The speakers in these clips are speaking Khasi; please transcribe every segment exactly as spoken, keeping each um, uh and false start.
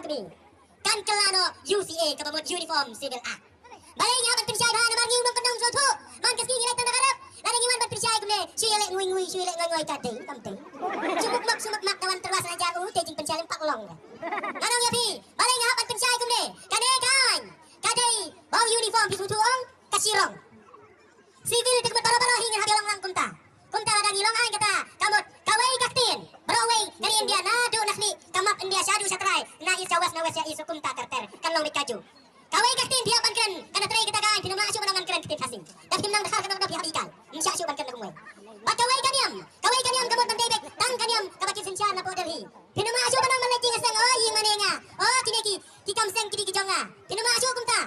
Kan kylla noh U C A kaba mut Uniform Civil Act. Balei ngi hap ban pynshai bha namar ngi u nongkyndong sngewthuh. Man ka sngi ngi leit tang da ka rep. Lada ngi wan ban pynshai kumne shu ïaleh ngui ngui shu ïaleh ngui ngui ka dei kam dei. Shu muk mak shu muk mak da wan tyrwa sa jar u te jingpynshai lem pak long. Nga ong ïa phi balei ngi hap ban pynshai kumne. Kane kan ka dei ba ong uniform phi sngewthuh ong ka shirong. Civil te ka mut baroh baroh hi ngan hap ïa long lang kumta. Kumta lada ngi long aiñ kata ka mut kawei ka ktien baroh wei ka ri India naduh na khlieh ka map India shaduh shatrai na east sha west na west sha east kumta ter ter kan long beit kajuh. Kawei ka ktien phi hap ban kren kan trei kata ka aiñ phin ym lah shuh ban ong ngan kren ktien Khasi. Da phim nang dkhar kan ong da phi hap ikai. Ym shah shuh ban kren da kumwei. Bad kawei ka niam kawei ka niam ka mut ban dei beit tang ka niam kaba ki synshar na Delhi. Phin ym lah shuh ban ong ban leit jingïaseng o ïing mane nga o kine ki ki kam seng ki dei ki jong nga. Phin ym lah shuh kumta.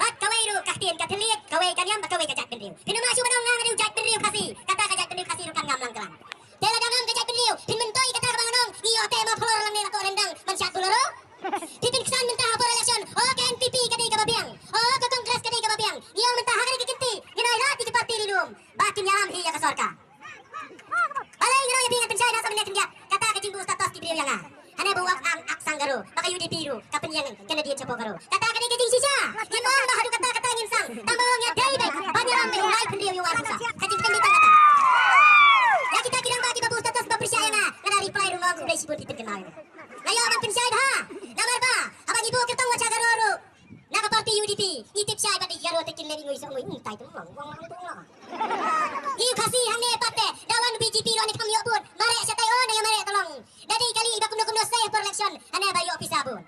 Bad kawei ruh ka ktien ka thylliej kawei ka niam bad kawei ka jaitbynriew. Phin ym lah shuh ban ong nga nga dei u jaitbynriew Khasi kata ka jaitbynriew Khasi ruh kan ngam lang klang. Te lada ngam ka jaitbynriew phin myntoi kata kaba ngan ong ngi ïoh teh ma phlor lang ne la koh ryndang ban shat buloro. Phi pynksan mynta hapoh election o ka N P P ka dei kaba biang o ka Congress ka dei kaba biang. Ngi ong mynta ha kane ka kynti ngin ai lad ïa ki party ri lum ba kin ïalam hi ïa ka sorkar. Balei ngi ong ïa phi ngan pynshai na sa mynne khyndiat kata ka jingbun status ki briew ïa nga. Hane ba u ap ang ak sang Garo ba ka U D P ruh ka pynïeng candidate shapoh Garo. Kata ka dei ka jingshisha. Ngim ong ba haduh kata kata ngin sang tang ba ong ïa dei beit ban ïalam beit u lai pynriew ïa u ar pisa. Ka jingkren dei tang kata. Ïa kita ki rangbah kiba bun status ba pyrshah ïa nga nga da reply ruh nga ong khublei shibun phi pynkynmaw ïa nga. Nga ïoh ban pynshai bha namar ba haba ngi buh kyrtong wat sha Garo ruh na ka party U D P ngi tip shai ba dei Garo te kin leh ngui sa ngui tai tum long wang wang tum long. Ngi Khasi hangne pat te da wan B J P ruh ne kam ïoh bun mareh shatai o ne ïa mareh tolong. Da dei kali ba kumno kumno sei por election hane ba ïoh pisa bun.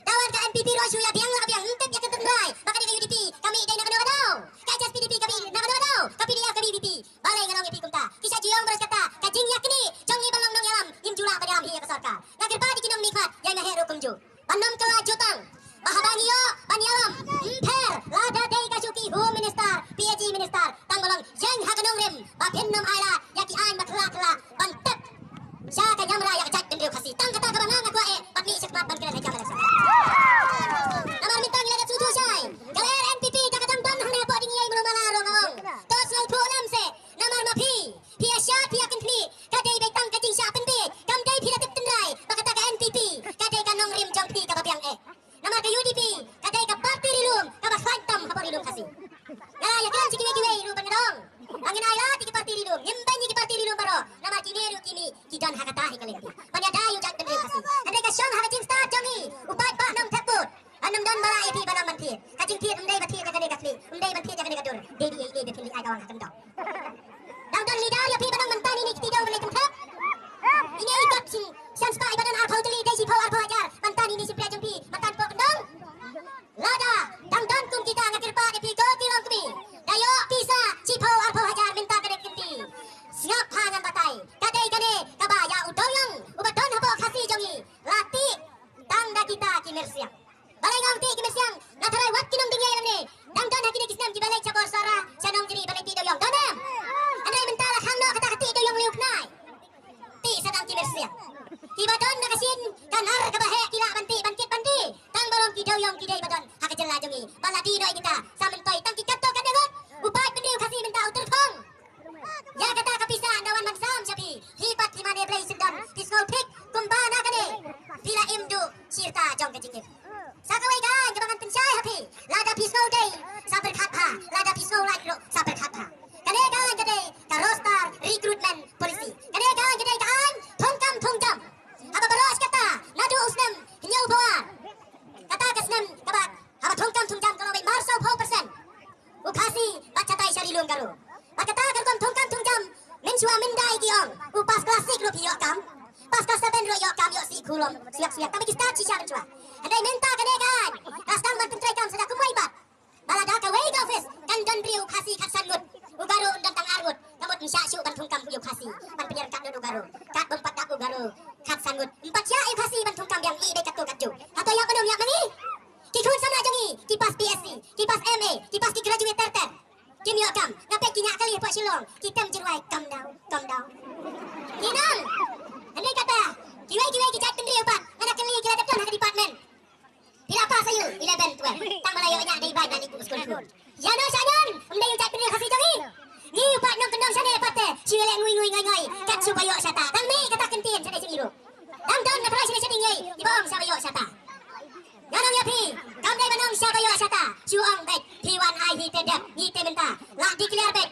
Da wan ka N P P ruh shu ïa biang la ka biang ym tip ïa ka tynrai ba ka dei ka U D P ka mih dei na kano ka daw. Ka H S P D P ka mih na kano ka daw ka P D F ka mih V P. Balei nga ong ïa phi kumta ki sa ju ïong baroh kata ka jingïaknieh jong ngi ban long nongïalam ngim ju lah ban ïalam hi ïa ka sorkar. Nga kyrpad ïa ki nongmihkhmat ïa nga heh ruh kumjuh. Ban ym kylla jutang ba haba ngi ïoh ban ïalam ym pher lada dei ka shuki Home Minister, P A G Minister tang ba long ïeng ha ka nongrim ba phin ym ailad ïa ki aiñ ba khla khla ban tep sha ka ñiamra ïa ka jaitbynriew Khasi. Tang kata kaba nga nga kwah eh ban mih shakhmat ban kren ha ka election. Namar mynta ngi la dep sngewthuh shai ka lyer N P P da ka dang don hangne hapoh Dieng Ïaimrumala ruh nga ong to sngewthuh lem seh namar ma phi phi ïa shad phi ïa kynthni ka dei beit tang ka jingshah pynbiej kam dei phi la tip tynrai ba kata ka N P P ka dei ka nongrim jong phi kaba biang eh. Namar ka U D P ka dei ka party ri lum kaba khlaiñ tam hapoh ri lum Khasi. Nga ïa kren sha kiwei kiwei ruh ban nga dong ba ngin ailad ïa ki party ri lum ngim beiñ ïa ki party ri lum baroh namar kine ruh kine ki don ha kata hi ka lynti ban ïada ïa u jaitbynriew Khasi. Hynrei ka shong ha ka jingstad jong ngi u paidbah nongthep vote. Ban ym don ba lah ïa phi ban ym ban thied ka jingthied ym dei ba thied ïa kane ka khlieh ym dei ban thied ïa kane ka dur dei dei ïa i dei ba phin leit ai ka wang ha kyndong. Dang don leader ïa phi ba dang mynta ine i kti dong ban leit tymthep. Ine i kot shisien spah i ba don arphew tylli dei shiphew arphew hajar mynta ine i shiphew jong phi mynta poh kyndong. Lada dang don kum kita nga kyrpad ïa phi ko ki longkmie da ïoh pisa shiphew arphew hajar mynta ka dei kynti. Sngap ha ngan batai ka dei kane kaba ïa u Dewïong uba don hapoh Khasi jong ngi la tih tang da kita ki myrsiang. Balei nga ong tih ki myrsiang? Nga tharai wat ki nongding ïa lane dang don ha kine ki snem kiba leit sha bor Sohra sha Nongjri ban leit tih Dewïong don em? Hynrei mynta la khang noh kata ka tih Dewïong Liu Khnai. Tih sa tang ki myrsiang kiba don na ka shin ka nar kaba heh ki lah ban tih ban kit ban die tang ba long ki Dewïong ki dei ba don ha ka jylla jong ngi ba la die noh ïa kita sa myntoi tang ki katto katne ngut. U paidbynriew Khasi mynta u tyrkhong. Ïa kata ka pisa ynda wan ban sam sha phi. Phi pat phi mane Blei Syndon phi sngew thik kumba na kane phi la im duh shirta jong ka jingim. Sa kawei ka aiñ kaba ngan pynshai ha phi lada phi sngew dei sa pyrkhat bha lada phi sngew lait ruh sa pyrkhat bha. Kane ka aiñ ka dei ka roster recruitment policy. Kane ka aiñ ka dei ka aiñ thungkam thungjam. Haba baroh shi katta naduh u snem hynñiew phew ar kata ka snem kaba haba thungkam thungjam ka long beit mar sawphew percent. U Khasi bad shatai sha ri lum Garo. Bad kata ka rukom thungkam thungjam mynshuwa mynda ki ong u pass class six ruh phi ïoh kam. Pass class seven ruh ïoh kam ïoh sih khulom swiak swiak tang ba ki stad shisha mynshuwa. Hynrei mynta kane ka aiñ ka sdang ban pyntrei kam sa da kumwei pat. Ba lada kawei ka office kan don briew u Khasi khatsan ngut u Garo un don tang ar ngut. Ka mut ym shah shuh ban thungkam ïa u Khasi ban pynïaryngkat lut u Garo. Kat bym pat dap u Garo khatsan ngut ym pat shah ïa u Khasi ban thungkam biang i dei katto katjuh. Hato ïap mynno ïap ma ngi? Ki khun samla jong ngi ki pass B S C ki pass M A ki pass ki graduate ter ter. Kim ïoh kam nga peit ki ñiah kali hapoh Shillong ki tem jingrwai kam dau kam dau. Ki nang hynrei kata kiwei kiwei ki jaitbynriew pat nga da kylli ki la dep don ha ka department. Phi la pass aïu eleven twelve tang ba la ïoh ñiah dei bai na ni kum skul. Ïa no sha ñian ym dei u jaitbynriew Khasi jong ngi. Ngi u paid nongkyndong shane pat te shu ïaleh ngui ngui ngoi ngoi kat shu ba ïoh shata tang mih kata kyntien shane sha ngi ruh. Dang don na trai shane sha ding ei kiba ong sha ba ïoh shata. Phi kam dei ban ong sha ba ïoh sha ta, shu ong beit phi wan ai hi te dep ngi te mynta. La declare beit